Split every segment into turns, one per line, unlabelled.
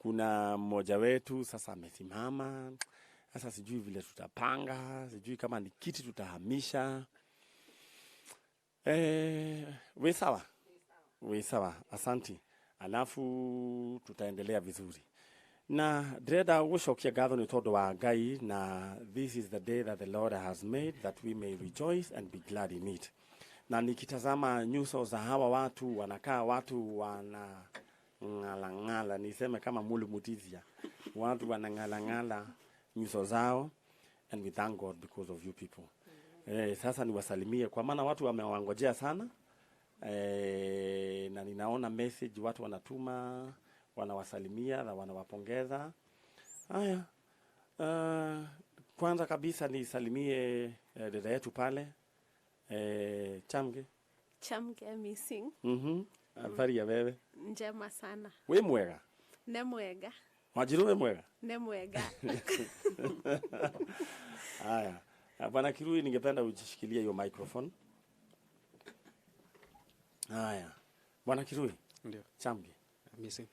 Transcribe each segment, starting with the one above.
Kuna mmoja wetu sasa amesimama sasa, sijui vile tutapanga, sijui kama ni kiti tutahamisha. We sawa, we sawa, asanti. Alafu tutaendelea vizuri na ndĩrenda gũcokia ngatho nĩ tondũ wa Ngai, na this is the day that the Lord has made that we may rejoice and be glad in it. Na nikitazama nyuso za hawa watu, wanakaa watu wana ng'alang'ala, niseme kama Mulu Mutizia, watu wanang'alang'ala nyuso zao, and we thank God because of you people. Sasa niwasalimie kwa maana watu wamewangojea sana. Na ninaona message watu wanatuma, wanawasalimia na wanawapongeza. Haya, kwanza kabisa nisalimie dada yetu pale, Chamge.
Chamge missing.
Habari ya wewe?
Njema sana.
Wĩ mwega?
Nĩ mwega.
Wanjiru, wĩ mwega?
Nĩ mwega.
Haya, Bwana Kirui, ningependa ujishikilie hiyo microphone. Haya, Bwana Kirui.
Ndio.
Chamge.
Missing.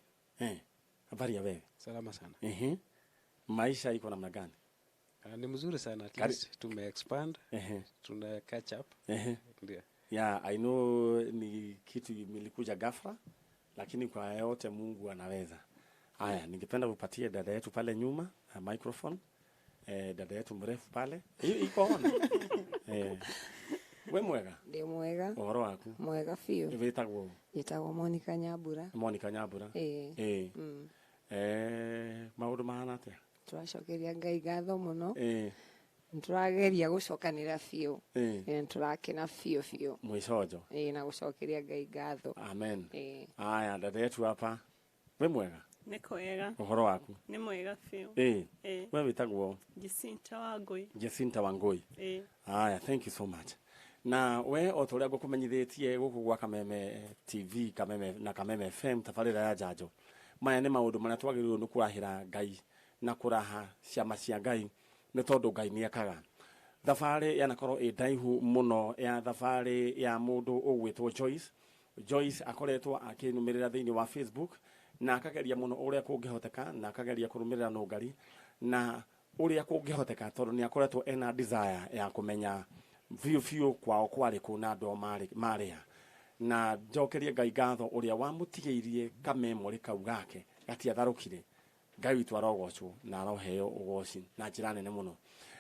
Habari ya wewe?
Salama sana.
Maisha iko namna gani?
Ni mzuri sana, at least tume expand. Tuna catch up. Ndio.
Yeah, I know ni kitu ilikuja ghafla, lakini kwa yote Mungu anaweza. Haya, ningependa kupatie dada yetu pale nyuma microphone. Dada yetu mrefu pale. Hiyo iko on. We mwega?
Ndĩ mwega.
Ũhoro waku?
Mwega biũ.
Wĩtagwo?
Njĩtagwo Monica Nyambura.
Monica Nyambura.
Ĩĩ.
Maũndũ mahana atĩa?
Tũracokeria Ngai ngatho mũno. Nĩtũrageria gũcokanĩra biũ. Nĩtũrakena biũ biũ.
Mwicojo.
Ĩĩ, na gũcokeria Ngai ngatho.
Amen.
Ĩĩ.
Aya, dada yetu hapa. We mwega?
Nĩ kwega.
Ũhoro waku?
Nĩ mwega biũ. Ĩĩ.
We wĩtagwo?
Jacinta Wangũi.
Jacinta Wangũi.
Ĩĩ.
Aya, thank you so much. Na we o ta ũrĩa ngũkũmenyithĩtie gũkũ gwa Kameme TV, Kameme na Kameme FM, tabarĩra ya Njanjo. Maya nĩ maũndũ marĩa twagĩrĩirwo nĩ kũrahĩra Ngai na kũraha ciama cia Ngai, nĩ tondũ Ngai nĩ ekaga. Thabarĩ yanakorwo ĩ ndaihu mũno, ya thabarĩ ya mũndũ ũgwĩtwo Joyce. Joyce akoretwo akĩnũmĩrĩra thĩinĩ wa Facebook na akageria mũno ũrĩa kũngĩhoteka, na akageria kũrũmĩrĩra nũngari na ũrĩa kũngĩhoteka, tondũ nĩ akoretwo ena desire ya kũmenya biũ biũ kwao kwarĩ kũ na andũ ao marĩ a. Na njokerie Ngai ngatho ũrĩa wamũtigĩirie kamemorĩ kau gake gatiatharũkire. Ngai witũ arogocwo na aroheo ũgoci na njĩra nene mũno.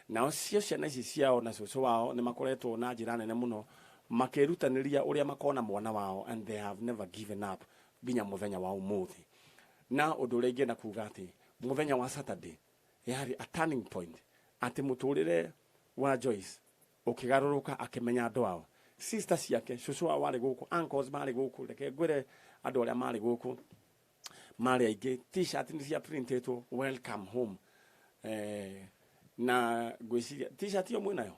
Nao cio ciana ici ciao na cũcũ wao nĩ makoretwo na njĩra nene mũno makĩrutanĩria ũrĩa makona mwana wao, and they have never given up nginya mũthenya wa ũmũthĩ. Na ũndũ ũrĩa ingĩenda kuga atĩ mũthenya wa Saturday yarĩ a turning point, atĩ mũtũrĩre wa Joyce ũkĩgarũrũka akĩmenya andũ ao, sister ciake, cũcũ wao warĩ gũkũ, uncles marĩ gũkũ. Reke ngwĩre, andũ arĩa marĩ gũkũ marĩ aingĩ. T-shirt nĩ cia printĩtwo "Welcome home". Na ngwĩciria T-shirt ĩyo mwĩnayo.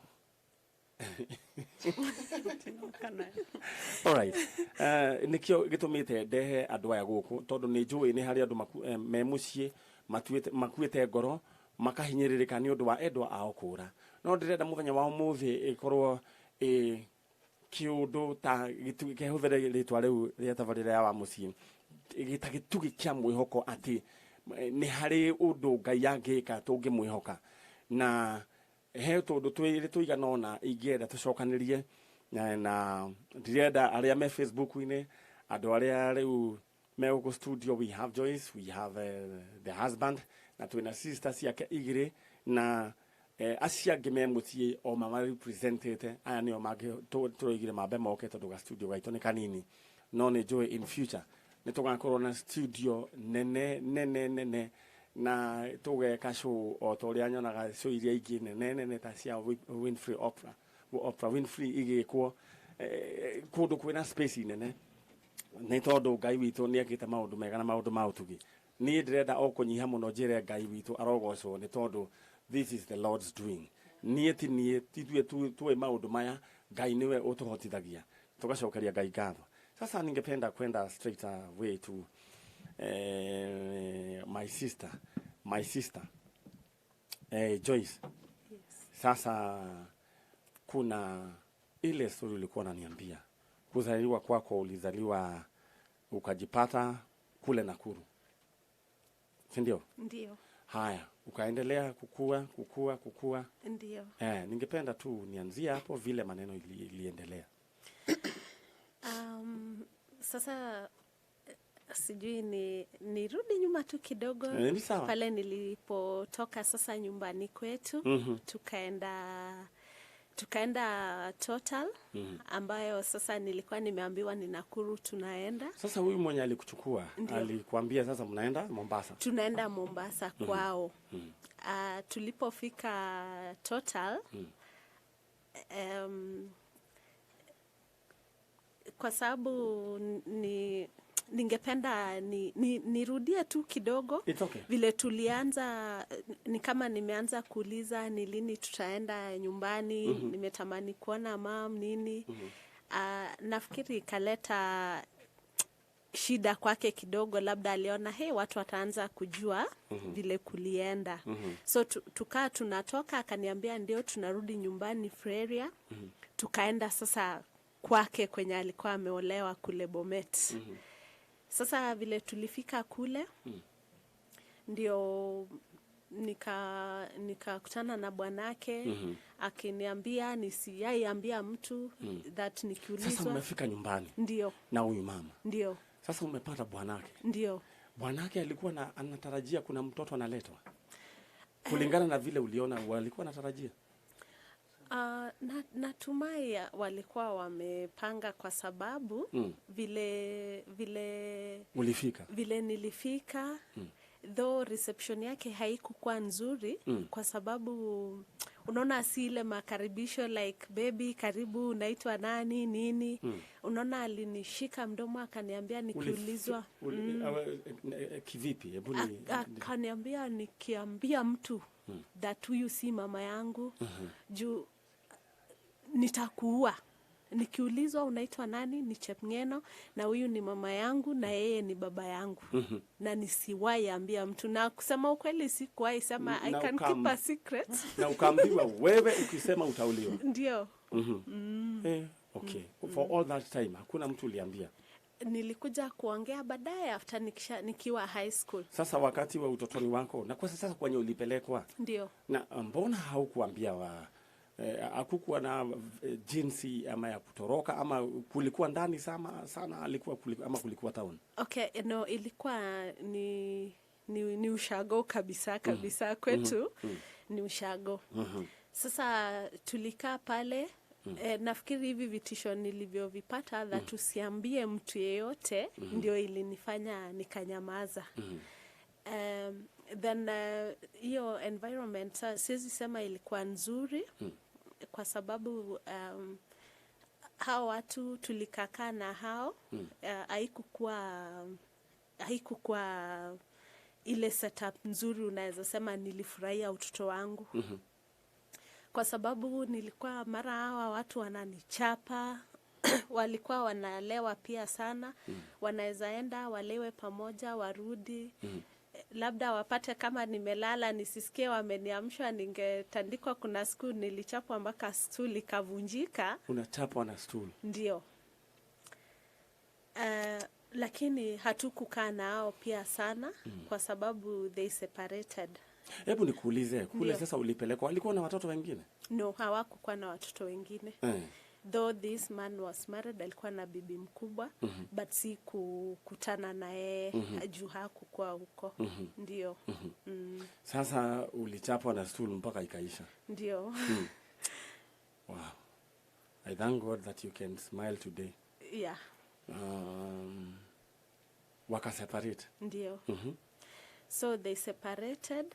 Tinoka nayo.
Alright. Nikio gĩtũmĩte ndehe andũ aya gũkũ, tondũ nĩ njũĩ nĩ harĩ andũ me mũciĩ makuĩte ngoro, makahinyĩrĩrĩka nĩ ũndũ wa endwa ao kũra. No ndĩrenda mũthenya wa ũmũthĩ ĩkorwo ĩ kĩũndũ ta gĩtugĩ, kehũthĩre rĩtwa rĩu rĩa tabarĩra ya wa mũciĩ, ta gĩtugĩ kĩa mwĩhoko atĩ nĩ harĩ ũndũ Ngai angĩka tũngĩmwĩhoka. Na he tũndũ twĩrĩ tũigana ũna ingĩenda tũcokanĩrie na ndirenda arĩa me Facebook-inĩ, andũ arĩa rĩu me gũkũ studio. We have Joyce, we have the husband, na twĩna sister ciake igĩrĩ, na acio angĩ me mũciĩ o mama representĩte. Aya nĩo mangĩ tũroigire mambe moke tondũ ga studio gaitũ nĩ kanini, no nĩ njũĩ in future nĩ tũgakorwo na studio nene nene nene na tũgeka show o ta ũrĩa nyonaga show iria ingĩ nene nene ta cia Winfrey, Oprah Winfrey igĩkwo kũndũ kwĩna space nene, nĩ tondũ Ngai witũ nĩ ekĩte maũndũ mega na maũndũ ma ũtugi. Niĩ ndĩrenda o kũnyiha mũno njĩre Ngai witũ arogocwo, nĩ tondũ this is the Lord's doing. Niĩ ti niĩ, ti ithuĩ tuĩ maũndũ maya, Ngai nĩwe ũtũhotithagia. Tũgacokeria Ngai ngatho. Sasa ningependa kwenda straight away to my sister Joyce.
Yes.
Sasa kuna ile story ulikuwa unaniambia, kuzaliwa kwako, ulizaliwa ukajipata kule Nakuru, Si ndio?
Ndio.
Haya, ukaendelea kukua kukua kukua.
Ndio.
Ningependa tu nianzie hapo vile maneno iliendelea.
Sasa sijui ni nirudi nyuma tu kidogo.
Ni sawa.
Pale nilipotoka sasa nyumbani kwetu. Tukaenda Total, ambayo sasa nilikuwa nimeambiwa ni Nakuru tunaenda.
Sasa huyu mwenye alikuchukua alikuambia sasa mnaenda Mombasa.
Tunaenda Mombasa kwao. Tulipofika Total, kwa sababu ningependa nirudie tu kidogo.
It's okay.
Vile tulianza, ni kama nimeanza kuuliza ni lini tutaenda nyumbani, nimetamani kuona mam nini. Nafikiri ikaleta shida kwake kidogo, labda aliona hey, watu wataanza kujua vile kulienda. So tukaa tunatoka, akaniambia ndio tunarudi nyumbani Freria. Tukaenda sasa kwake kwenye alikuwa ameolewa kule Bomet. Sasa vile tulifika kule, ndio nikakutana na bwanake, akiniambia nisiyaiambia mtu that nikiulizwa.
Sasa umefika nyumbani.
Ndio.
Na huyu mama.
Ndio.
Sasa umepata bwanake.
Ndio.
Bwanake alikuwa anatarajia kuna mtoto analetwa. Kulingana na vile uliona walikuwa wanatarajia.
Natumai walikuwa wamepanga, kwa sababu vile
ulifika.
Vile nilifika, though reception yake haikuwa nzuri, kwa sababu unaona si ile makaribisho like baby karibu, unaitwa nani nini. Unaona alinishika mdomo akaniambia nikiulizwa
kivipi? Hebu
akaniambia nikiambia mtu that huyu si mama yangu, juu nitakuua. Nikiulizwa unaitwa nani, ni Chepngeno, na huyu ni mama yangu na yeye ni baba yangu. Na nisiwahi ambia mtu, na kusema ukweli sikuwahi sema, I can keep a secret.
Na ukaambiwa wewe ukisema utauliwa.
Ndio.
Okay. For all that time hakuna mtu uliambia.
Nilikuja kuongea baadaye after nikiwa high school.
Sasa wakati wa utotoni wako na kwa sasa kwenye ulipelekwa.
Ndio.
Na mbona haukuambia hakukuwa na jinsi ama ya kutoroka, ama kulikuwa ndani sana sana alikuwa ama kulikuwa town?
Okay, no, ilikuwa ni ushago kabisa kabisa kwetu. Ni ushago. Sasa tulikaa pale. Nafikiri hivi vitisho nilivyovipata that usiambie mtu yeyote, ndio ilinifanya nikanyamaza. Then hiyo environment siwezi sema ilikuwa nzuri, kwa sababu hao watu tulikakaa na hao, haikukuwa ile setup nzuri unaweza sema nilifurahia utoto wangu. Kwa sababu nilikuwa mara hawa watu wananichapa, walikuwa wanalewa pia sana, wanaweza enda walewe pamoja warudi. Labda wapate kama nimelala nisisikie wameniamsha, ningetandikwa. Kuna siku nilichapwa mpaka stool ikavunjika.
Unachapwa na stool?
Ndio. Lakini hatukukaa nao pia sana, kwa sababu they separated.
Hebu nikuulize, kule sasa ulipelekwa walikuwa na watoto wengine?
No, hawakukuwa na watoto wengine. Though this man was married, alikuwa na bibi mkubwa, but si kukutana na yeye, juu hakukuwa huko. Ndio.
Sasa ulichapwa na stool mpaka ikaisha.
Ndio.
Wow. I thank God that you can smile today.
Yeah.
Waka separate.
Ndio. So they separated.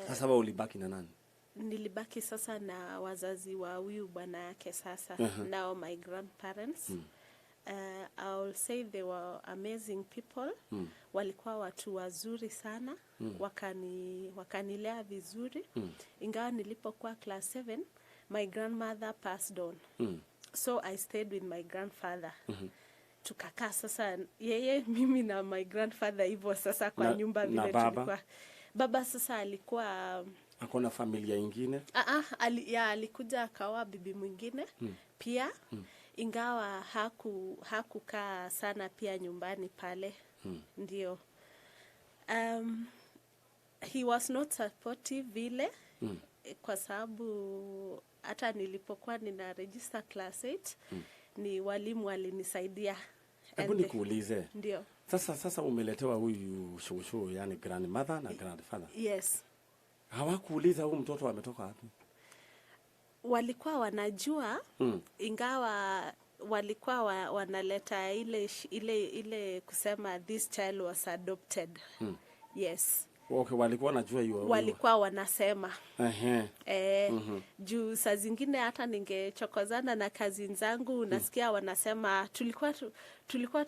Sasa wewe ulibaki na nani?
Nilibaki sasa na wazazi wa huyu bwana yake sasa. Now my grandparents. I'll say they were amazing people. Walikuwa watu wazuri sana. Wakanilea vizuri. Ingawa nilipokuwa class 7, my grandmother passed on. So I stayed with my grandfather. Tukakaa sasa yeye, mimi na my grandfather hivyo sasa kwa
na,
nyumba vile
na baba?
Tulikuwa. Baba sasa alikuwa
akona familia ingine?
Alikuja akaoa bibi mwingine pia. Ingawa hakukaa sana pia nyumbani pale. Ndio. He was not supportive vile kwa sababu hata nilipokuwa nina register class 8 ni walimu walinisaidia.
Hebu nikuulize.
Ndio.
Sasa umeletewa huyu shosho, yani grandmother na grandfather.
Yes.
Hawakuuliza huyu mtoto ametoka wapi?
Walikuwa wanajua ingawa walikuwa wanaleta ile kusema this child was adopted. Yes.
Okay, walikuwa wanajua hiyo.
Walikuwa wanasema. Juu saa zingine hata ningechokozana na kazi zangu, unasikia wanasema tulikuwa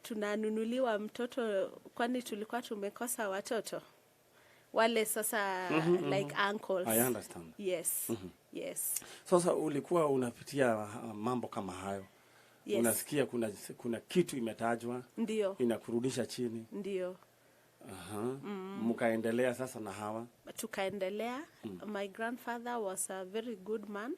tunanunuliwa mtoto, kwani tulikuwa tumekosa watoto? Wale sasa like uncles.
I understand.
Yes. Yes.
Sasa ulikuwa unapitia mambo kama hayo.
Yes.
Unasikia kuna kitu imetajwa.
Ndio.
Inakurudisha chini.
Ndio.
Mkaendelea sasa na hawa?
Tukaendelea. My grandfather was a very good man.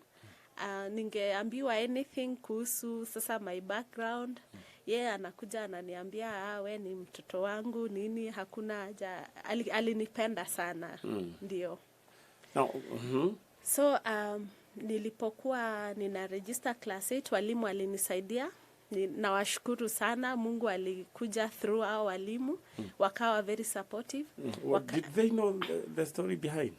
Ningeambiwa anything kuhusu sasa my background, yeye anakuja ananiambia, we ni mtoto wangu nini, hakuna haja. Alinipenda sana. Ndio.
Now,
So nilipokuwa nina register class 8, walimu walinisaidia. Nawashukuru sana, Mungu alikuja through hao walimu, wakawa very supportive.
Well, did they know the story behind?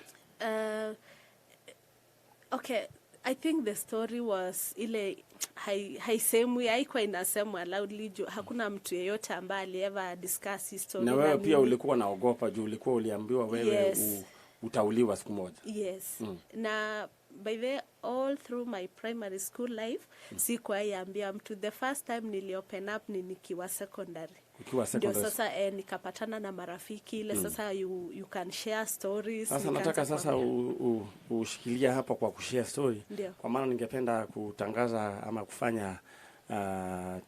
Okay, I think the story was ile haisemwi, haikuwa inasemwa loudly juu hakuna mtu yeyote ambaye alieva discuss hii story.
Na wewe pia ulikuwa naogopa juu ulikuwa uliambiwa wewe
Yes.
utauliwa siku moja.
Yes. Na by the all through my primary school life sikuwahi ambia mtu. The first time nili open up ni nikiwa secondary.
Ukiwa secondary.
Ndio sasa nikapatana na marafiki ile sasa you can share stories.
Sasa nataka sasa ushikilia hapa kwa kushare story.
Ndiyo.
Kwa maana ningependa kutangaza ama kufanya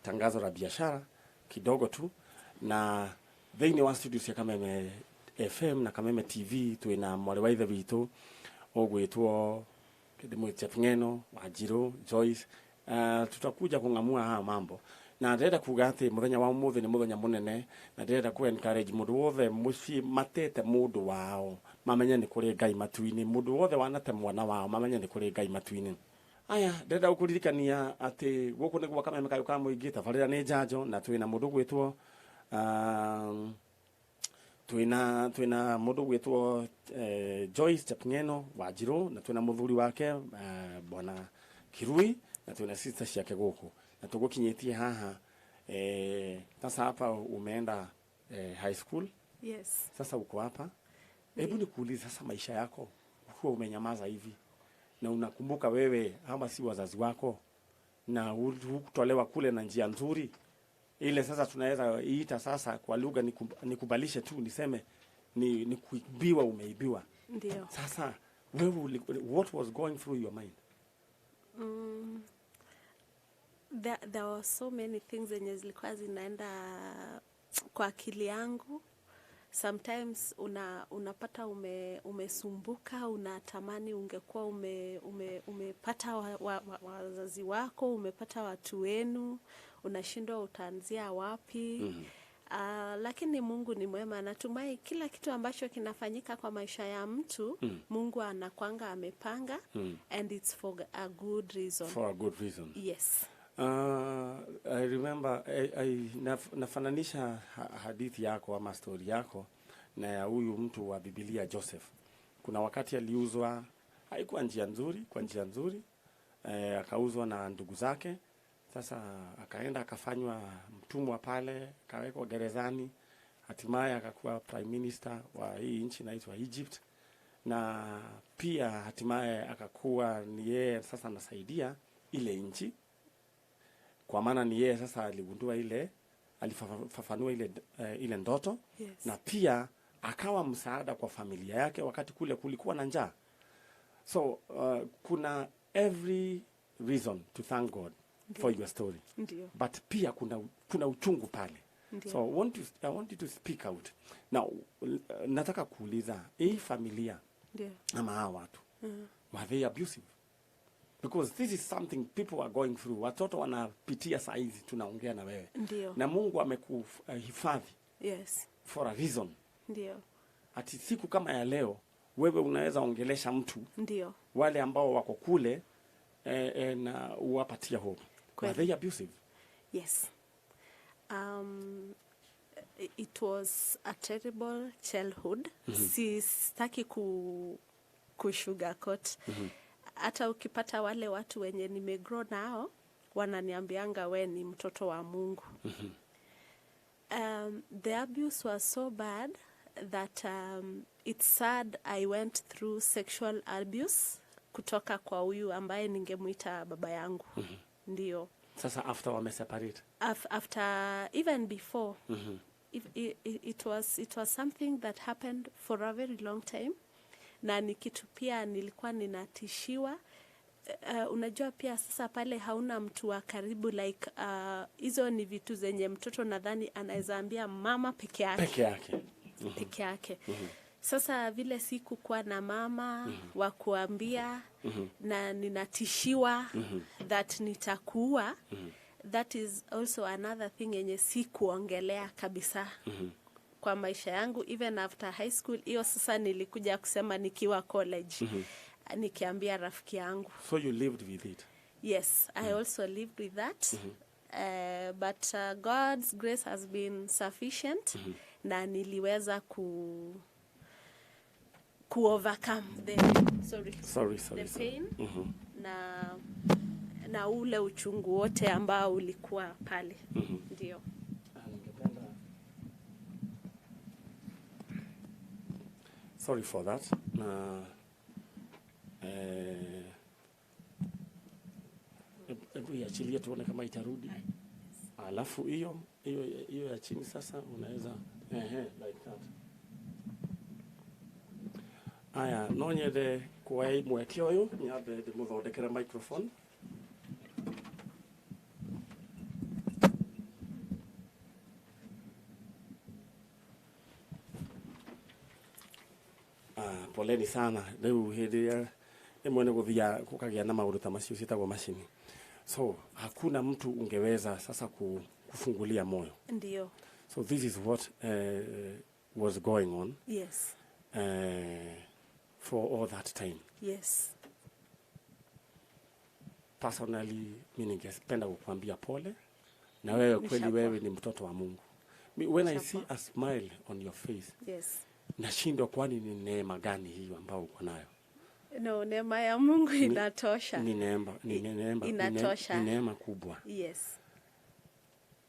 tangazo la biashara kidogo tu, na thĩinĩ wa studio cia Kameme FM na Kameme TV twĩna mwarĩ wa ithe witũ ũgwĩtwo Chepng'eno Wanjirũ Joyce. Tutakuja kung'amua haya mambo, na ndĩrenda kuga atĩ mũthenya wa ũmũthĩ nĩ mũthenya mũnene, na ndĩrenda ku encourage mũndũ wothe mũciĩ matete mũndũ wao mamenye nĩ kũrĩ Ngai matu-inĩ, mũndũ wothe wanate mwana wao mamenye nĩ kũrĩ Ngai matu-inĩ. Aya, ndĩrenda gũkũririkania atĩ gũkũ nĩ gwa Kameme kayũ ka mũingĩ, tabarĩra nĩ njanjo, na twĩna mũndũ gwĩtwo twĩna mũndũ gwĩtwo Joyce Chepng'eno Wanjirũ, na twĩna mũthuri wake Bwana Kirui, na twĩna sister ciake gũkũ, na tũgũkinyĩtie haha. Sasa hapa umeenda high school.
Yes.
Sasa uko hapa. Hebu nikuulize sasa, maisha yako ukiwa umenyamaza hivi na unakumbuka wewe ama si wazazi wako na hukutolewa kule na njia nzuri ile, sasa tunaweza iita sasa kwa lugha nikubalishe tu niseme ni kuibiwa, umeibiwa.
Ndio.
Sasa wewe, what was going through your mind?
There were so many things zenye zilikuwa zinaenda kwa akili yangu. Sometimes unapata umesumbuka, unatamani ungekuwa umepata wazazi wako, umepata watu wenu, unashindwa utaanzia wapi. Lakini Mungu ni mwema. Natumai kila kitu ambacho kinafanyika kwa maisha ya mtu, Mungu anakuanga amepanga, and it's for a good reason.
For a good reason.
Yes.
I remember nafananisha hadithi yako ama story yako na ya huyu mtu wa Biblia Joseph. Kuna wakati aliuzwa, haikuwa njia nzuri, kwa njia nzuri, akauzwa na ndugu zake. Sasa akaenda akafanywa mtumwa pale, akawekwa gerezani, hatimaye akakuwa prime minister wa hii nchi inaitwa Egypt, na pia hatimaye akakuwa ni yeye sasa anasaidia ile nchi, kwa maana ni yeye sasa aligundua ile, alifafanua ile ndoto.
Yes.
Na pia akawa msaada kwa familia yake wakati kule kulikuwa na njaa. So kuna every reason to thank God for your story.
Ndiyo.
But pia kuna uchungu pale.
Ndiyo.
So I want you to speak out. Now nataka kuuliza hii familia ama hawa watu, were they abusive? Because this is something people are going through. Watoto wanapitia saa hizi tunaongea na wewe.
Ndiyo.
Na Mungu amekuhifadhi.
Yes.
For a reason.
Ndio.
Ati siku kama ya leo wewe unaweza ongelesha mtu,
Ndio.
wale ambao wako kule na uwapatia hope. Were they abusive?
Yes. It was a terrible childhood. Si sitaki ku sugarcoat. Hata ukipata wale watu wenye nimegrow nao wananiambianga we ni mtoto wa Mungu. The abuse was so bad that it's sad I went through sexual abuse kutoka kwa huyu ambaye ningemuita baba yangu. Ndio.
Sasa after wame separate.
After even before, if, it was something that happened for a very long time, na ni kitu pia nilikuwa ninatishiwa. Unajua pia sasa pale hauna mtu wa karibu, like hizo ni vitu zenye mtoto nadhani anaweza ambia mama peke yake.
Peke yake.
Peke yake. Sasa vile sikukuwa na mama wa kuambia na ninatishiwa that nitakuua, that is also another thing yenye sikuongelea kabisa kwa maisha yangu, even after high school. Hiyo sasa nilikuja kusema nikiwa college, nikiambia rafiki yangu.
So you lived with it.
Yes, I also lived with that. But God's grace has been sufficient, na niliweza ku overcome the, sorry,
Sorry, sorry,
the
sorry.
pain na ule uchungu wote ambao ulikuwa pale. Ndio.
Ningependa, sorry for that, na hebu iachilie tuone kama itarudi. Alafu hiyo ya chini sasa unaweza, ehe, like that. Aya, no nyende kuoya mweke ũyũ, nyambe ndĩmũthondekere microphone. Ah, poleni sana. Rĩu hĩndĩ ĩrĩa ĩmwe nĩ gũthiaga gũkagĩa na maũndũ ta macio ciĩtagwo macini, so hakuna mtu ungeweza sasa kufungulia moyo.
Ndio.
So this is what was going on for all that time.
Yes.
Personally, mi ningependa kukuambia pole, na wewe kweli
Nishapoa.
wewe ni mtoto wa Mungu. When I see
Nishapoa.
a smile on your face, nashindwa kwani ni neema gani hiyo ambayo uko nayo.
No, neema ya Mungu inatosha.
Ni neema, ni neema,
Inatosha.
ni neema kubwa.
Yes.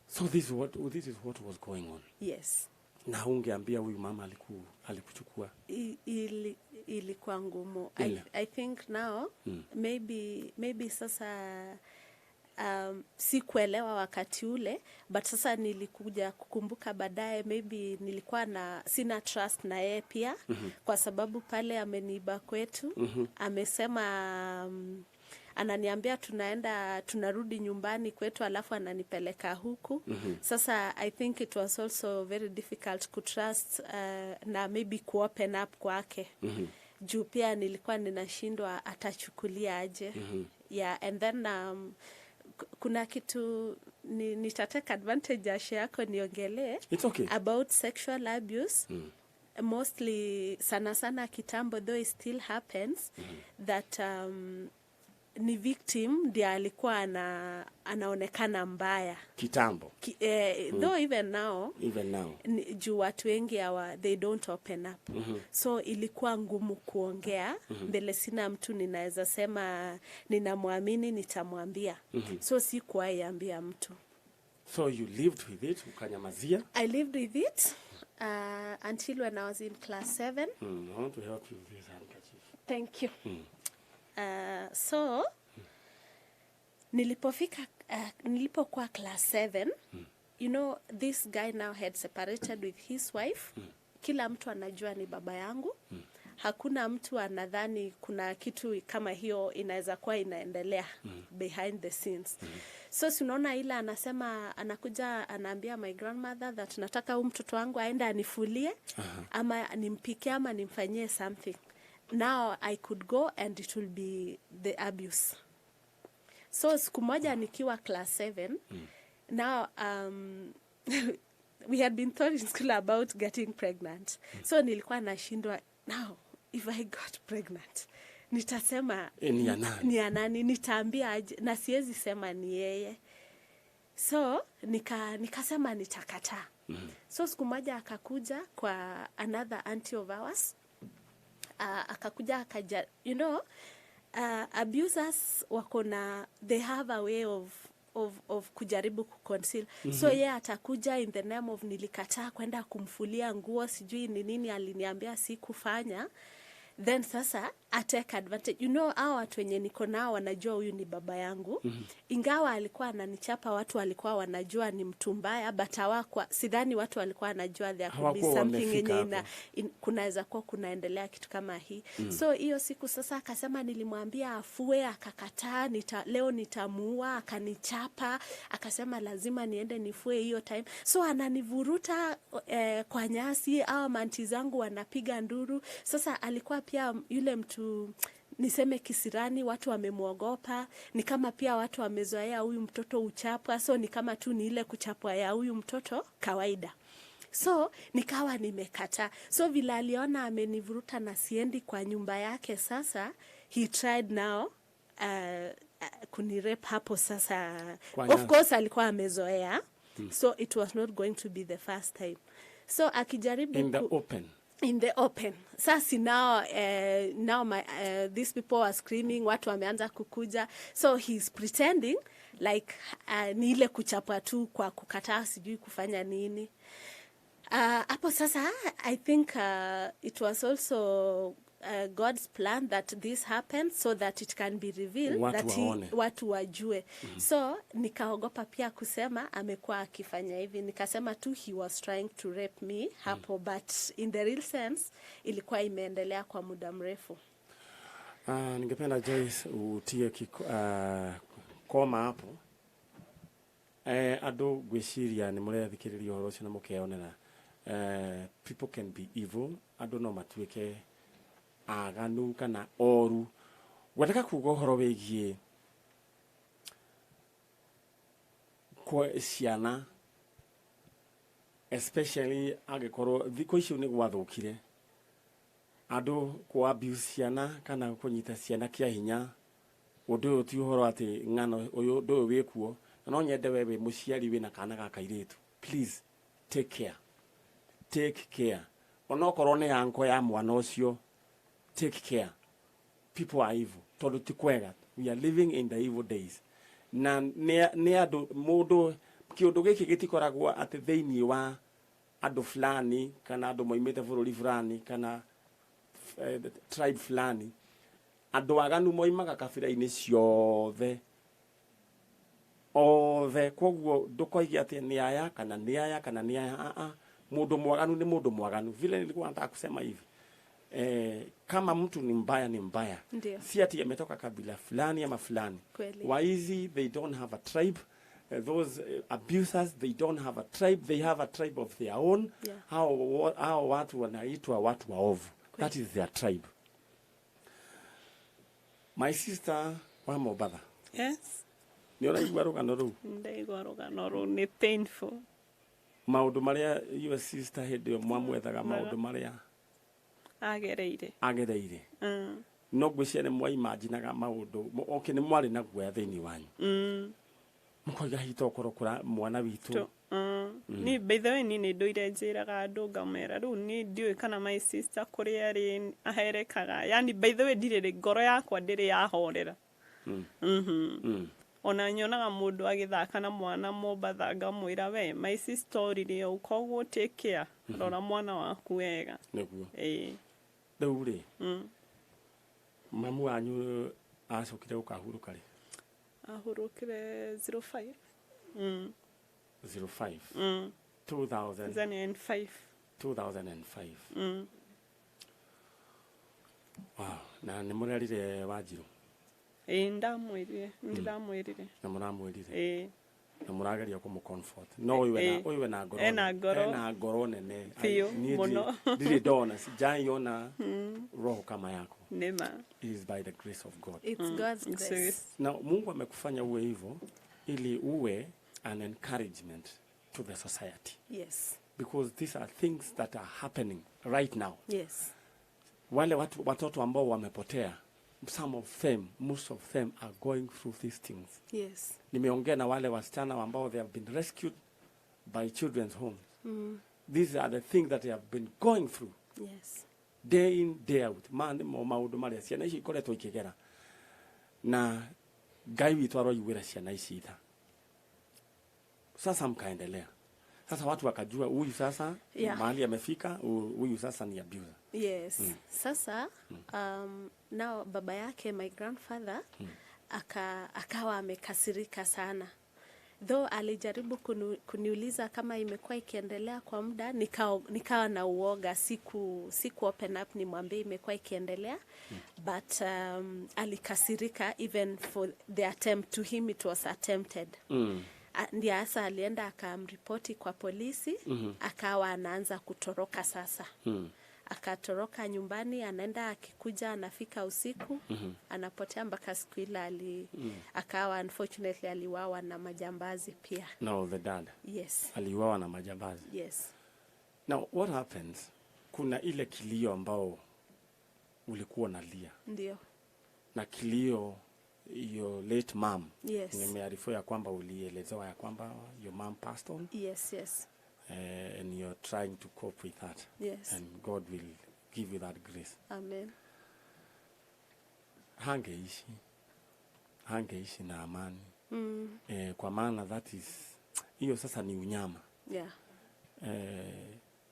So this is what was going on.
Yes.
Na ungeambia huyu mama alikuchukua?
Ilikuwa ngumu.
Ile.
I think now maybe sasa sikuelewa wakati ule, but sasa nilikuja kukumbuka baadaye maybe nilikuwa na sina trust na yeye pia, kwa sababu pale ameniiba kwetu, amesema ananiambia tunaenda, tunarudi nyumbani kwetu, alafu ananipeleka huku. Sasa I think it was also very difficult kutrust na maybe kuopen up kwake, juu pia nilikuwa ninashindwa atachukulia aje. Yeah, and then kuna kitu nitatake advantage ya show yako niongelee
It's okay.
about sexual abuse. Mostly, sana sana kitambo, though it still happens, that ni victim ndiye alikuwa anaonekana mbaya.
Kitambo.
Though even now,
Even now.
Juu watu wengi hawa, they don't open up. So ilikuwa ngumu kuongea mbele, sina mtu ninaweza sema ninamwamini nitamwambia. So sikuwahi ambia mtu.
So you lived with it, ukanyamazia.
I lived with it until when I was in class 7.
I want to help you with this handkerchief.
Thank you. So nilipofika nilipokuwa class 7, this guy now had separated with his wife. Kila mtu anajua ni baba yangu. Hakuna mtu anadhani kuna kitu kama hiyo inaweza kuwa inaendelea behind the scenes. So si unaona ile anasema, anakuja anaambia my grandmother that nataka huyu mtoto wangu aende anifulie ama nimpikie ama nimfanyie something. Now I could go and it will be the abuse. So siku moja nikiwa class 7, now We had been taught in school about getting pregnant. So nilikuwa nashindwa, now if I got pregnant, nitasema
Ni ya nani?
Ni ya nani? Nitaambia aje? Na siwezi sema ni yeye. So nikasema nitakataa. So siku moja akakuja kwa another auntie of ours. Akakuja akaja, abusers wako na, they have a way of kujaribu kuconceal. So yeye atakuja in the name of nilikataa kwenda kumfulia nguo, sijui ni nini aliniambia sikufanya. Then sasa atake advantage. Hao watu wenye niko nao wanajua huyu ni baba yangu. Ingawa alikuwa ananichapa, watu walikuwa wanajua ni mtu mbaya, but hawakuwa, sidhani watu walikuwa wanajua there could be
Hawakuwa
something
wamefika
yenye
hapo.
Kunaweza kuwa kunaendelea kitu kama hii. So hiyo siku sasa akasema nilimwambia afue, akakataa, leo nitamuua, akanichapa, akasema lazima niende nifue hiyo time. So ananivuruta kwa nyasi, au manti zangu wanapiga nduru. Sasa alikuwa pia yule mtu niseme kisirani, watu wamemwogopa, ni kama pia watu wamezoea huyu mtoto uchapwa, so ni kama tu ni ile kuchapwa ya huyu mtoto kawaida. So nikawa nimekataa. So vile aliona amenivuruta na siendi kwa nyumba yake, sasa he tried now kunirape hapo sasa.
Kwa
Of
nyasi.
course alikuwa amezoea. So it was not going to be the first time. So akijaribu
In the open.
In the open. Sasa now my these people are screaming, watu wameanza kukuja. So he's pretending like ni ile kuchapa tu kwa kukataa sijui kufanya nini. Hapo sasa I think it was also God's plan that this happened so that it can be revealed
Watu
that
waone.
watu wajue. So nikaogopa pia kusema amekuwa akifanya hivi, nikasema tu he was trying to rape me hapo, but in the real sense ilikuwa imeendelea kwa muda mrefu.
Ningependa Joyce utie koma hapo. Andũ ngwĩciria nĩ mũrethikĩrĩria ũhoro ũcio na mũkeyonera. People can be evil, andũ no matuĩke aganu kana oru. Ngwendaga kuga ũhoro wĩgiĩ kwa ciana, especially angĩkorwo thikũ icio nĩ gwathũkire, andũ kũ abuse ciana kana kũnyita ciana kĩa hinya. Ũndũ ũyũ ti ũhoro atĩ ng'ano, ũyũ ũndũ ũyũ wĩkuo, na no nyende we wĩ mũciari wĩna kana ga kairĩtu, please take care, take care. Onokorwo nĩ anko ya mwana ũcio, take care. People are evil, tondũ ti kwega. We are living in the evil days, na nĩ andũ mũndũ kĩũndũ gĩkĩ gĩtikoragwo atĩ thĩinĩ wa andũ fulani kana andũ moimĩte bũrũri fulani kana tribe fulani. Andũ aganu moimaga kabira-inĩ ciothe othe, koguo ndũkoige atĩ nĩ aya kana nĩ aya kana nĩ aya. A mũndũ mwaganu nĩ mũndũ mwaganu. Vile nilikuwa nataka kusema hivi, kama mtu ni mbaya ni mbaya.
Ndio.
Si ati ametoka kabila fulani ama fulani.
Kweli.
Waizi, they don't have a tribe. Those abusers, they don't have a tribe. They have a tribe of their own. Hao watu wanaitwa watu waovu.
Kweli.
That is their tribe. My sister wa Mombatha.
Yes.
Nĩ ũraigua rũgano rũu?
Ndaigua rũgano rũu, nĩ painful.
Maũndũ marĩa your sister hĩndĩ ĩyo mwamwethaga, maũndũ marĩa
agereire.
Agereire. No ngwĩciria nĩ mwaimaginaga maũndũ okay, nĩ mwarĩ na guoya thĩinĩ wanyu, mũkoiga hihi tokorwo kũra mwana witũ.
Ni by the way, ni nĩ ndũire njĩraga andũ ngamera rĩu ni ndiũĩ kana my sister kũrĩa arĩ aherekaga, yani by the way ndirĩ, ngoro yakwa ndĩrĩ yahorera. Ona nyonaga mũndũ agĩthaka na mwana Mombatha ngamwĩra, we my sister orire ũũ, koguo take care, rora mwana waku wega.
Nĩguo.
Ĩĩ.
Rĩu rĩ, mamu wanyu acokire gũkahurũka rĩ?
Ahurũkire 05.
05?
2005.
2000? 2005. Wow. Na nĩ mũrerire Wanjirũ?
Ĩĩ, ndamwĩrire, ndĩramwĩrire.
Na mũramwĩrire?
Ĩĩ.
Na mũrageria kũmũ comfort, no ũyũ wena
Ĩĩ.
ũyũ wena ngoro
Ena ngoro.
Ena ngoro nene.
Biũ,
Niĩ
mũno.
ndirĩ ndona, sijaiona roho kama yako.
Nĩma.
It is by the grace of God.
It's God's grace.
Na Mungu amekufanya uwe hivyo ili uwe an encouragement. to the society.
Yes.
Because these are things that are happening right now.
Yes.
Wale watu, watoto ambao wamepotea, some of them, most of them are going through these things.
Yes.
Nimeongea na wale wasichana ambao they have been rescued by children's homes. These are the things that they have been going through
Yes.
day in, day out. Ma nĩmo maũndũ marĩa ciana ici ikoretwo ikĩgera, na Ngai witũ aroiguĩra ciana ici tha. Sasa mkaendelea, sasa watu wakajua huyu sasa mahali amefika, huyu sasa ni abuser.
Yes. Sasa nao baba yake, my grandfather, akawa amekasirika sana. Though alijaribu kuniuliza kama imekuwa ikiendelea kwa muda, nikawa na uoga, siku open up nimwambie imekuwa ikiendelea. But alikasirika even for the attempt. To him it was attempted. Ndiye hasa alienda akamripoti kwa polisi. Akawa anaanza kutoroka sasa. Akatoroka nyumbani, anaenda, akikuja anafika usiku, anapotea mpaka siku ile akawa unfortunately aliuawa na majambazi pia.
No, the dad
Yes.
aliuawa na majambazi.
Yes.
Now what happens, kuna ile kilio ambao ulikuwa unalia
Ndio.
Na kilio your late mom.
Yes.
Nimearifiwa ya kwamba ulielezewa ya kwamba your mom passed on.
Yes.
And you're trying to cope with that.
Yes.
And God will give you that grace.
Amen.
Hangeishi na amani. Kwa maana that is, hiyo sasa ni unyama.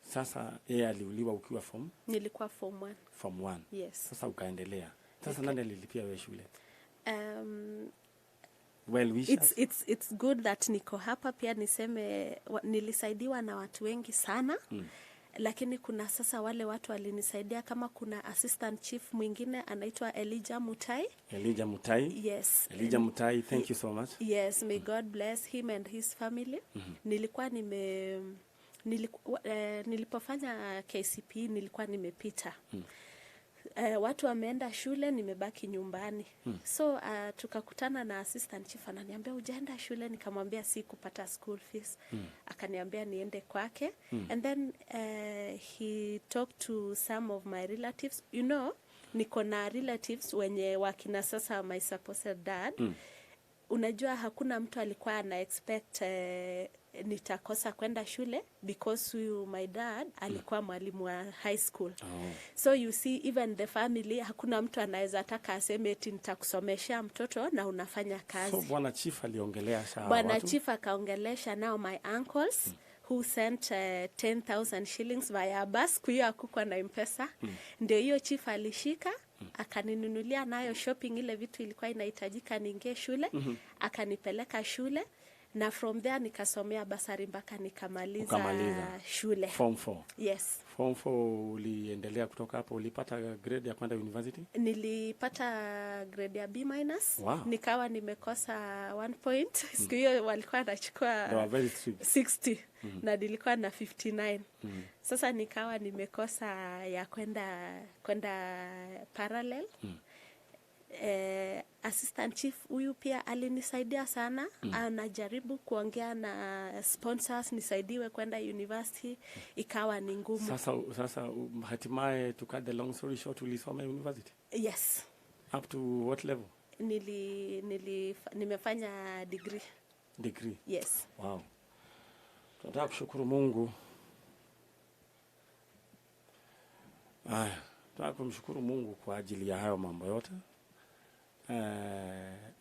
Sasa yeye aliuliwa ukiwa form
Nilikuwa form 1.
Form 1.
Yes.
Sasa ukaendelea. Sasa nani alilipia wewe shule? Well wishes.
It's good that niko hapa pia niseme nilisaidiwa na watu wengi sana. Lakini kuna sasa wale watu walinisaidia, kama kuna assistant chief mwingine anaitwa Elijah Mutai.
Elijah Mutai.
Yes.
Elijah Mutai, thank you so much.
Yes, may God bless him and his family. Nilikuwa nime niliku, eh, nilipofanya KCPE nilikuwa nimepita. Watu wameenda shule, nimebaki nyumbani. So tukakutana na assistant chief, ananiambia, "Hujaenda shule?" Nikamwambia si kupata school fees. Akaniambia niende kwake. And then he talked to some of my relatives. Niko na relatives wenye wakina sasa my supposed dad. Unajua hakuna mtu alikuwa ana expect nitakosa kwenda shule because huyu my dad alikuwa mwalimu wa high school. So you see, even the family, hakuna mtu anaweza taka aseme eti nitakusomesha mtoto na unafanya kazi.
So bwana chief aliongelea sawa
Bwana
watu?
Chief akaongelesha now my uncles who sent 10,000 shillings via bus. Siku hiyo hakukuwa na M-Pesa. Ndio hiyo chief alishika, akaninunulia nayo shopping, ile vitu ilikuwa inahitajika niingie shule. Akanipeleka shule na from there nikasomea bursary mpaka nikamaliza
Ukamaliza.
shule.
Form 4.
Yes.
Form 4 uliendelea kutoka hapo, ulipata grade ya kwenda university?
Nilipata grade ya B minus. Nikawa nimekosa 1 point. Siku hiyo walikuwa wanachukua
They were very strict.
60 na nilikuwa na 59. Sasa nikawa nimekosa ya kwenda parallel. Assistant chief huyu pia alinisaidia sana. Anajaribu kuongea na sponsors nisaidiwe kwenda university, ikawa ni ngumu.
Sasa hatimaye, to cut the long story short, ulisoma university?
Yes.
Up to what level?
Nimefanya degree.
Degree.
Yes.
Wow. Tunataka kushukuru Mungu. Aya, tunataka kumshukuru Mungu kwa ajili ya hayo mambo yote.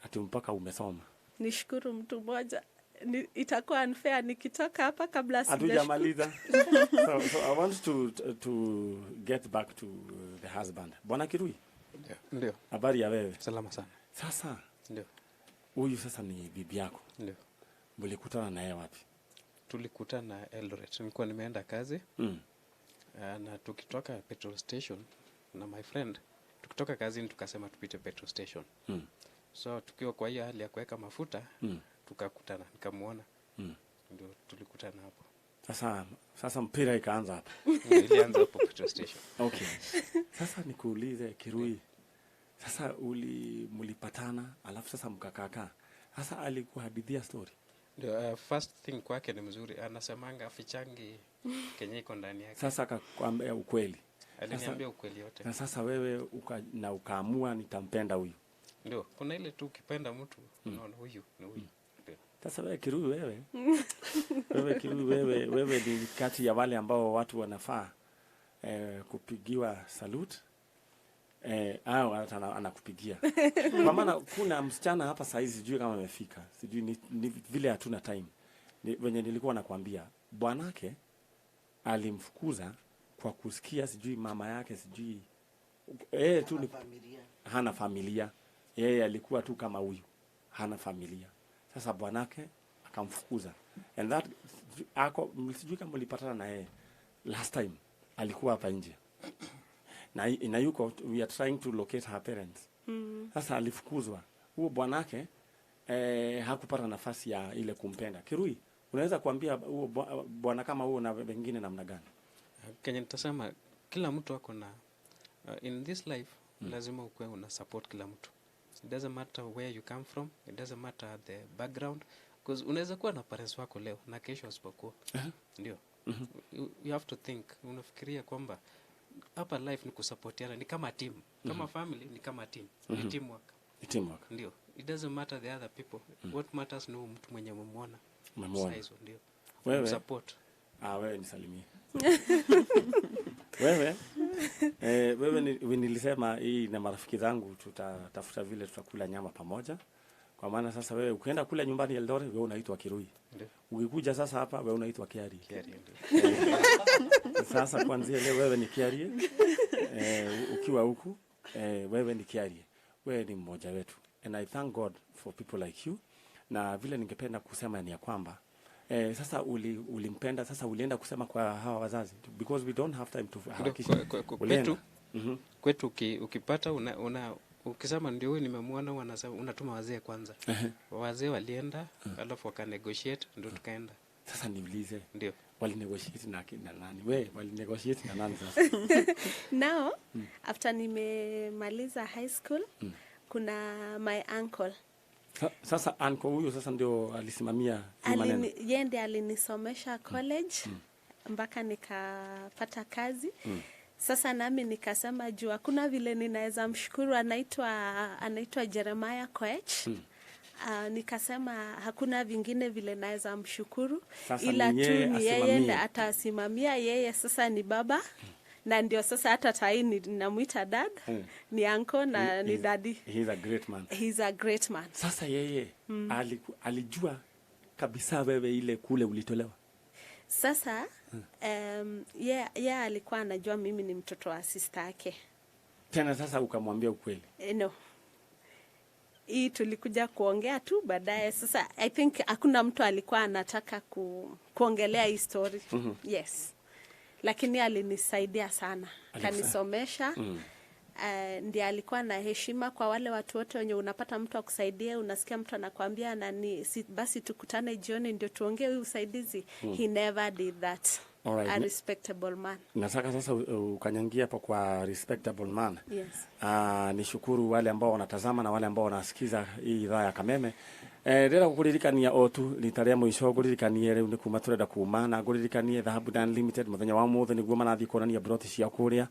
Ati mpaka umesoma.
Nishukuru mtu mmoja. Itakuwa unfair nikitoka hapa kabla sijashukuru.
Hatujamaliza. So I want to get back to the husband. Bwana Kirui,
Ndio, ndio.
Habari ya wewe?
Salama sana.
Sasa
Ndio,
huyu sasa ni bibi yako.
Ndio.
Mlikutana naye wapi?
Tulikutana Eldoret. Nilikuwa nimeenda kazi na tukitoka petrol station na my friend, tukitoka kazini tukasema tupite petrol station. So tukiwa kwa hiyo hali ya kuweka mafuta, tukakutana, nikamuona. Ndio tulikutana hapo.
Sasa mpira ikaanza hapa.
Ilianza hapo petrol station.
Okay. Sasa nikuulize Kirui. Sasa mlipatana alafu sasa mkakaakaa. Sasa alikuhadithia story?
Ndio, first thing kwake ni mzuri, anasemanga afichangi kenye iko ndani yake.
Sasa akakwambia ukweli.
Aliniambia ukweli yote.
Na sasa wewe ukaamua nitampenda huyu.
Ndio, kuna ile tu ukipenda mtu unaona huyu ni huyu. Ndio.
Sasa wewe Kirui wewe. Wewe Kirui wewe ni kati ya wale ambao watu wanafaa kupigiwa salute. Au hata anakupigia. Kwa maana kuna msichana hapa saa hizi sijui kama amefika. Sijui ni vile hatuna time. Wenye nilikuwa nakwambia bwanake alimfukuza kwa kusikia sijui mama yake sijui tu ni
familia.
Hana familia. Yeye alikuwa tu kama huyu. Hana familia. Sasa bwanake akamfukuza. And that ako sijui kama ulipatana na yeye last time alikuwa hapa nje. Na yuko, we are trying to locate her parents. Sasa alifukuzwa. Huo bwanake hakupata nafasi ya ile kumpenda. Kirui, unaweza kuambia huo bwana kama huo na wengine namna gani?
Kenya nitasema kila mtu ako na in this life lazima ukuwe una support kila mtu. It doesn't matter where you come from, it doesn't matter the background, because unaweza kuwa na parents wako leo na kesho wasipokuwa. Ndio. You have to think, unafikiria kwamba hapa life ni kusapotiana, ni kama team, kama family ni kama team, ni teamwork.
Ni teamwork.
Ndio. It doesn't matter the other people. What matters ni mtu mwenye umemwona.
Umemwona.
Hizo ndio.
Wewe?
Support.
Wewe nisalimie. Wewe? Wewe nilisema hii na marafiki zangu tutatafuta vile tutakula nyama pamoja. Kwa maana sasa wewe ukienda kula nyumbani Eldoret wewe unaitwa Kirui.
Ndio.
Ukikuja sasa hapa wewe unaitwa Kiarie.
Kiarie ndio.
Sasa kuanzia leo wewe ni Kiarie. Ukiwa huku wewe ni Kiarie. Wewe ni mmoja wetu. And I thank God for people like you. Na vile ningependa kusema ni ya kwamba sasa ulimpenda, sasa ulienda kusema kwa hawa wazazi because we don't have time to harakisha.
Kwetu, kwetu ukipata ukisema ndio huyu nimemwona, wanasema unatuma wazee kwanza. Wazee walienda alafu waka negotiate ndio tukaenda.
Sasa niulize.
Ndio.
Wali negotiate na nani? Wewe wali negotiate na nani sasa?
Now after nimemaliza high school kuna my uncle.
Sasa uncle huyu sasa ndio alisimamia maneno.
Yeye ndiye alinisomesha college mpaka nikapata kazi. Sasa nami nikasema juu hakuna vile ninaweza mshukuru, anaitwa Jeremiah Koech. Nikasema hakuna vingine vile naweza mshukuru ila tu ni yeye ndiye atasimamia. Yeye sasa ni baba. Na ndio sasa hata tai ninamuita dad, ni uncle na ni daddy.
He's a great man.
He's a great man.
Sasa yeye alijua kabisa wewe ile kule ulitolewa.
Sasa yeye alikuwa anajua mimi ni mtoto wa sister yake.
Tena sasa ukamwambia ukweli?
No. Hii tulikuja kuongea tu baadaye. Sasa I think hakuna mtu alikuwa anataka kuongelea hii story. Yes. Lakini alinisaidia sana. Kanisomesha. Ndiye alikuwa na heshima kwa wale watu wote wenye unapata mtu akusaidie, unasikia mtu anakuambia nani basi tukutane jioni ndio tuongee usaidizi. He never did that.
Alright.
A respectable man.
Nataka sasa ukanyangia hapo kwa respectable man.
Yes.
Nishukuru wale ambao wanatazama na wale ambao wanasikiza hii idhaa ya Kameme. Ndĩrenda gũkũririkania o tu rita rĩa mũico ngũririkanie rĩu nĩ kuma tũrenda kuma na ngũririkanie Dhahabu Dan Limited mũthenya wa ũmũthĩ nĩguo marathiĩ kuonania broti ciao kũrĩa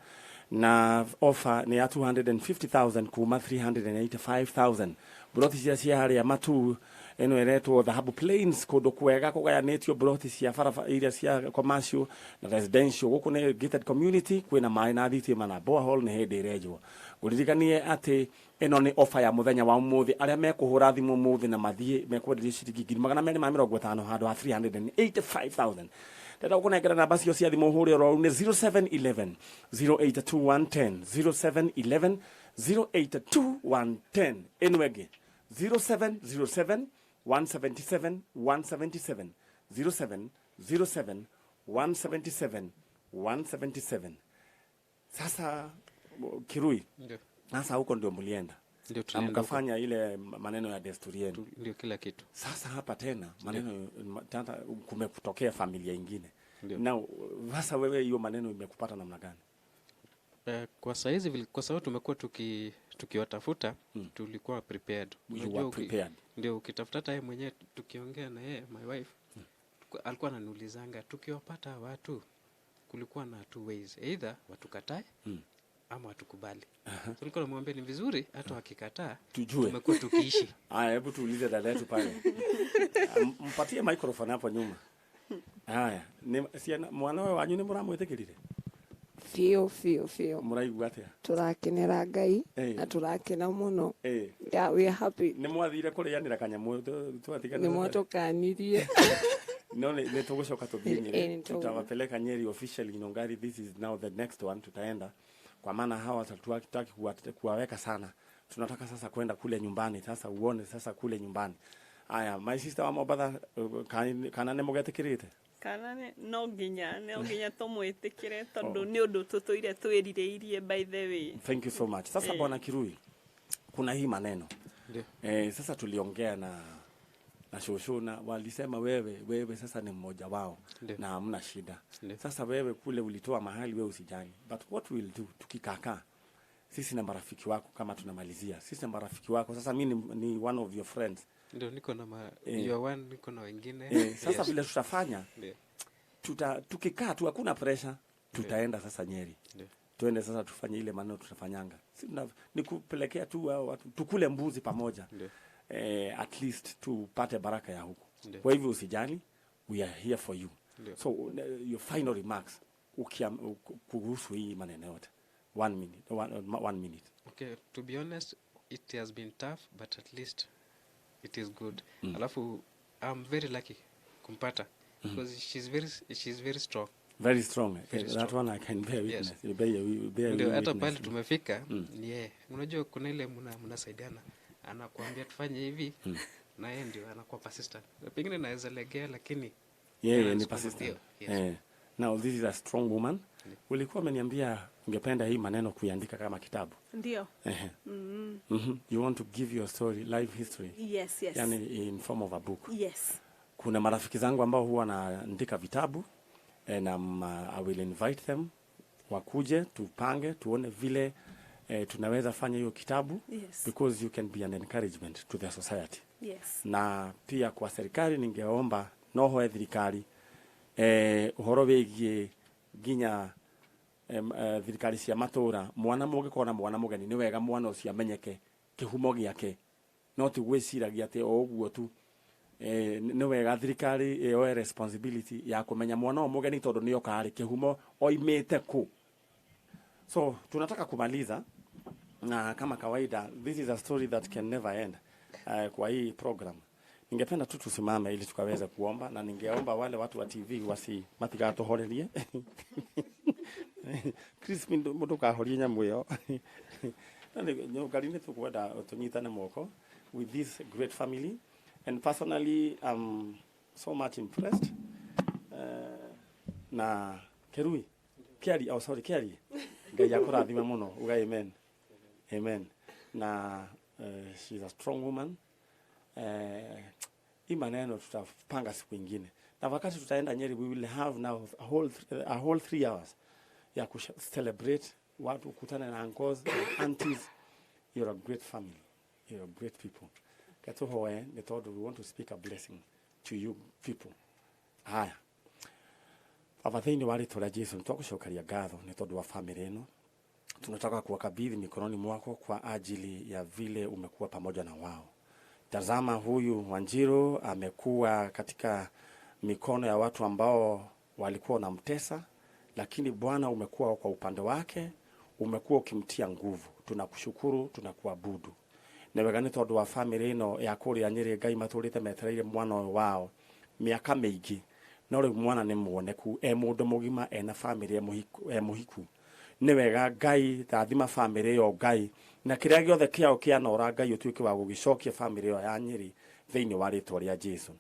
na offer nĩ ya 250,000 kuma 385,000 broti cia harĩa Matu ĩno ĩretwo Dhahabu Plains kũndũ kwega kũgayanĩtio broti cia barabara iria cia commercial na residential. Gũkũ nĩ gated community, kwĩna maĩ na thitima na borehole nĩ hĩndĩ ĩrenjwo. Ngũririkanie atĩ ĩno nĩ offer ya mũthenya wa ũmũthĩ, arĩa mekũhũra thimũ ũmũthĩ na mathiĩ mekwenderio ciringi 250,000 handũ ha 385,000. Ndĩrenda gũkũnengera namba cio cia thimũ ũhũre oro nĩ 0711 082110 0711 082110 ĩno ĩngĩ 0707 177 177 0707 177 177. Sasa Kirui,
ndio
sasa huko ndio mlienda
ndio
mkafanya ile maneno ya desturi yenu,
ndio kila kitu.
Sasa hapa tena maneno tata kumekutokea familia nyingine. Na sasa wewe hiyo maneno imekupata namna gani?
Kwa saizi kwa sababu tumekuwa tukiwatafuta, tulikuwa prepared.
You were prepared.
Ndio ukitafuta hata yeye mwenyewe tukiongea na yeye, my wife, alikuwa ananiulizanga tukiwapata watu, kulikuwa na two ways, either watukatae ama watukubali. So nilikuwa namwambia ni vizuri hata wakikataa
Tujue.
Tumekuwa tukiishi.
Aya, hebu tuulize dada yetu pale. Mpatie microphone hapo nyuma. Haya, ciana mwana ũyũ wanyu nĩ mũramwĩtĩkĩrire?
Biũ biũ biũ.
Mũraigua atĩa?
Tũrakenera Ngai na tũrakena mũno. Yeah, we are happy.
Nĩ mwathire kũrĩanĩra kanyamũ twatigana?
Nĩ mwatũkanirie.
No nĩ tũgũcoka tũthiĩ Nyeri.
Nĩ
Tutawapeleka Nyeri officially Inongari. This is now the next one tutaenda. Kwa maana hawa hatutaki kuwaweka sana. Tunataka sasa kwenda kule nyumbani, sasa uone sasa kule nyumbani. Aya, my sister wa Mobatha, kana nĩ mũgetĩkĩrĩte?
Kana no nginya tũmwĩtĩkĩre tondũ nĩ ũndũ tũtũire twĩrirĩirie, by the way.
Thank you so much. Sasa Bwana Kirui, kuna hii maneno.
Ndio.
Sasa tuliongea na shosho na walisema wewe sasa ni mmoja wao.
Ndio.
Na hamna shida.
Ndio.
Sasa wewe kule ulitoa mahali, wewe usijali. But what we'll do, tukikakaa sisi na marafiki wako, kama tunamalizia, sisi na marafiki wako sasa, mi ni one of your friends.
Ndio, niko na you are one, niko na wengine.
Sasa vile tutafanya,
Ndio.
Tukikaa tu, hakuna pressure, tutaenda sasa Nyeri.
Ndio.
Tuende sasa tufanye ile maneno tutafanyanga, si ni kupelekea tu hao watu, tukule mbuzi pamoja.
Ndio.
At least tupate baraka ya huku.
Ndio.
Kwa hivyo usijali, we are here for you.
Ndio.
So your final remarks kuhusu hii maneno yote, one minute, one minute.
Okay, to be honest, it has been tough, but at least it is good. Alafu I'm very lucky kumpata because she's very strong.
Very strong.
Very
That
strong.
one I can bear
Yes.
witness. Bear
Ndio hata
witness.
pale tumefika ni yeye. Unajua kuna ile mnasaidiana, anakuambia tufanye hivi na yeye ndio anakuwa persistent. Pengine naweza legea, lakini
Yeye ni
anasukuma.
persistent.
Ndio, yes.
Now this is a strong woman. Ulikuwa umeniambia ungependa hii maneno kuiandika kama kitabu.
Ndio.
Ehe. You want to give your story, life history.
Yes.
Yani in form of a book.
Yes.
Kuna marafiki zangu ambao huwa wanaandika vitabu and I will invite them wakuje tupange tuone vile tunaweza fanya hiyo kitabu, because you can be an encouragement to the society. Na pia kwa serikali, ningeomba no hoe thirikari uhoro wigie nginya thirikari cia matura, mwana mũngĩkorwo na mwana mũgeni, nĩ wega mwana ũcio amenyeke kĩhumo gĩake, no ti gwĩciragia atĩ o ũguo tu. Nĩ wega thirikari ĩyoe responsibility ya kũmenya mwana ũyũ mũgeni, tondũ nĩ oka rĩ, kĩhumo oimĩte kũ. So tunataka kumaliza na kama kawaida, this is a story that can never end. Kwa hii program ningependa tu tusimame ili tukaweze kuomba, na ningeomba wale watu wa TV wasi matigatuhorerie. Crispin, ndukahorie nyamu ĩyo. Ngari nĩ tũkwenda tũnyitane moko with this great family, and personally I'm so much impressed na Kerui Kiari, oh sorry, Kiari. Ngai akũrathime mũno, uga amen, amen. Na she's a strong woman. Hii maneno tutapanga siku ingine, na wakati tutaenda Nyeri, we will have now a whole 3 hours ya ku celebrate, watu kukutana na uncles and aunties. You're a great family, you're a great people. Katuhoe nĩ tondũ we want to speak a blessing to you people. Haya, Baba, thĩinĩ wa rĩtwa rĩa Jesu, nĩtwagũcokeria ngatho nĩ tondũ wa family ĩno. Tunataka kuwakabidhi mikononi mwako kwa ajili ya vile umekuwa pamoja na wao. Tazama, huyu Wanjiru amekuwa katika mikono ya watu ambao walikuwa wanamtesa, lakini Bwana umekuwa kwa upande wake, umekuwa ukimtia nguvu. Tunakushukuru, tunakuabudu. Nĩ wega nĩ tondũ wa family ĩno ya kũrĩa Nyĩrĩ, Ngai, matũrĩte metereire mwana ũyũ wao mĩaka mĩingĩ, no rĩu mwana nĩ muoneku e mũndũ mũgima, ena family, e mũhiku. Nĩ wega Ngai, rathima family ĩyo Ngai, na kĩrĩa gĩothe kĩao kĩanora, Ngai, ũtuĩke wa gũgĩcokia family ĩyo ya Nyĩrĩ thĩinĩ wa rĩtwa rĩa Jesu.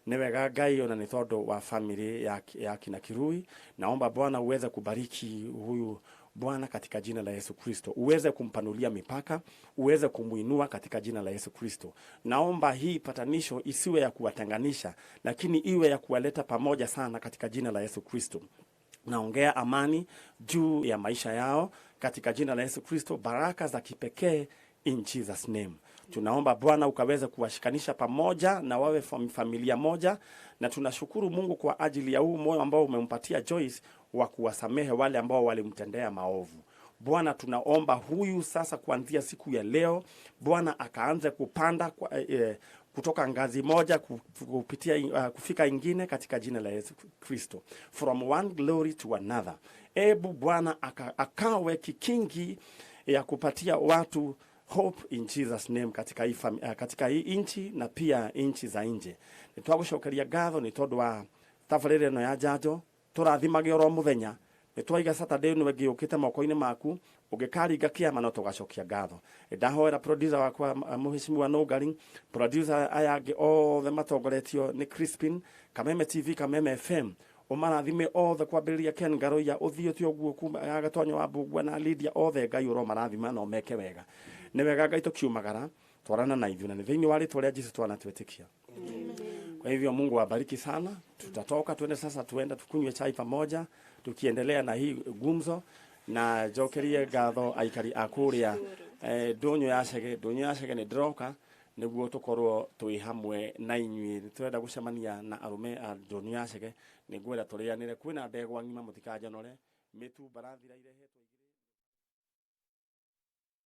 Nĩ wega Ngai, ona nĩ tondũ wa family ya kina Kirui, naomba Bwana uweze kubariki huyu Bwana katika jina la Yesu Kristo, uweze kumpanulia mipaka, uweze kumuinua katika jina la Yesu Kristo. Naomba hii patanisho isiwe ya kuwatenganisha, lakini iwe ya kuwaleta pamoja sana katika jina la Yesu Kristo. Naongea amani juu ya maisha yao katika jina la Yesu Kristo, baraka za kipekee in Jesus name. Tunaomba Bwana ukaweze kuwashikanisha pamoja na wawe familia moja, na tunashukuru Mungu kwa ajili ya huu moyo ambao umempatia Joyce wa kuwasamehe wale ambao walimtendea maovu. Bwana, tunaomba huyu sasa kuanzia siku ya leo Bwana akaanze kupanda kutoka ngazi moja kupitia kufika ingine katika jina la Yesu Kristo, from one glory to another. Ebu Bwana akawe kikingi ya kupatia watu hope in Jesus name katika hii nchi na pia nchi za nje. Nitwagucokeria ngatho nĩ tondũ wa tabarĩra ĩno ya njanjo tũrathimage oro mũthenya. Nĩ twaiga Saturday ĩno ĩngĩ yũkĩte moko-inĩ maku, ũngĩkaringa kĩama no tũgacokia ngatho. Ndahoera producer wakwa mũheshimiwa Nũngari, producer aya angĩ othe matongoretio nĩ Crispin, Kameme TV, Kameme FM, ũmarathime othe kwambĩrĩria Ken Ngaroia ũthiĩte ũguo kuma Gatonyo wa Mbugua na Lydia, othe Ngai ũromarathima na ũmeke wega. Nĩ wega Ngai tũkiumagara twarana na ithuĩ, na nĩ thĩinĩ wa rĩtwa rĩa Jesu twanatwĩtĩkia. Kwa hivyo Mungu awabariki sana. Tutatoka tuende sasa, tuende tukunywe chai pamoja tukiendelea na hii gumzo, na njokerie ngatho aikari a kuria ndũnyũ ya Chege. Ndũnyũ ya Chege nĩ ndĩroka nĩguo tũkorwo twĩ hamwe na inyuĩ. Nĩ tũrenda gũcemania na arũme a ndũnyũ ya Chege, nĩ ngwenda tũrĩanĩre. Kwĩna ndegwa ng'ima, mũtikanjonore mĩtu mbarathira irehetwo.